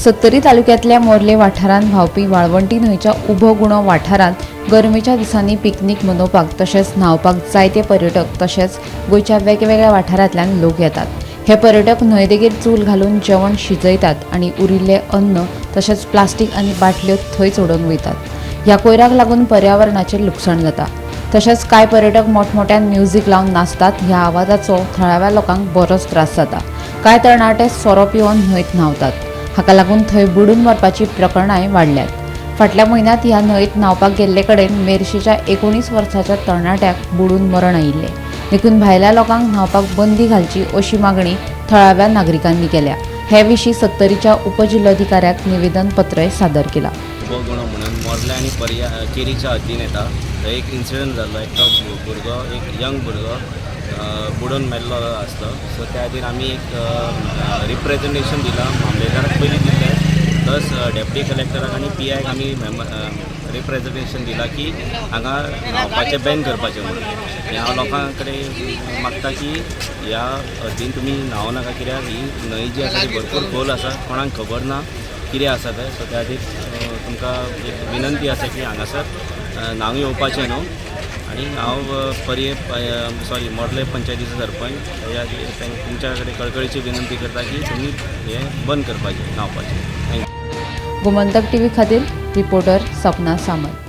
सत्तरी तालुक्यांतल्या मोर्ले वाठारांत व्हांवपी वाळवंटी न्हंयच्या उभो गुणो वाठारांत गरमेच्या दिसांनी पिकनीक मनोवपाक तशेंच न्हांवपाक जायते पर्यटक तशेंच गोंयच्या वेगवेगळ्या वाठारांतल्यान लोक येतात. हे पर्यटक न्हंयदेगेर चूल घालून जेवण शिजयतात आनी उरिल्लें अन्न तशेंच प्लास्टीक आनी बाटल्यो थंयच उडोवन वयतात. ह्या कोयराक लागून पर्यावरणाचें लुकसाण जाता. तशेंच कांय पर्यटक मोठमोठ्यान म्युझीक लावन नाचतात. ह्या आवाजाचो थळाव्या लोकांक बरोच त्रास जाता. कांय तरणाटे सोरो पिवन न्हंयत न्हांवतात. हाका लागून थंय बुडून मरपाची प्रकरणांय वाडल्यात. फाटल्या म्हयन्यांत ह्या न्हंयत न्हांवपाक गेल्ले कडेन मेरशेच्या 19 वर्साच्या तरणाट्याक बुडून मरण आयिल्लें. देखून भायल्या लोकांक न्हांवपाक बंदी घालची अशी मागणी थळाव्या नागरिकांनी केल्या. हे विशीं सत्तरीच्या उपजिल्लोधिकाऱ्याक निवेदनपत्रय सादर केलां. उपगुणो म्हणून मोर्ले आनी पर्या केरीच्या हद्दीन येता. थंय एक इन्सिडंट जाल्लो. एकटो भुरगो, एक यंग भुरगो बुडून मेल्लो आसलो. सो त्या खातीर आमी एक रिप्रेजेंटेशन दिलां मामलेदाराक पयलीं दिलें, प्लस डेप्युटी कलेक्टराक आनी पीआयक आमी रिप्रेजेंटेशन दिलां की हांगा न्हांवपाचें बॅन करपाचें म्हणून. आनी हांव लोकां कडेन मागता की ह्या हद्दीन तुमी न्हावं नाका, कित्याक ही न्हंय जी आसा ती भरपूर खोल आसा, कोणाक खबर ना कितें आसा तें. सो त्या खातीर तुमकां एक विनंती आसा की हांगासर न्हावंक येवपाचें न्हू. आनी हांव पर्ये, सॉरी, मोर्ले पंचायतीचो सरपंच. ह्या तुमच्या कडेन कळकळीची विनंती करता की तुमी हें बंद करपाचें न्हांवपाचें. Thank you. Gomantak TV खातीर रिपोर्टर सपना सामंत.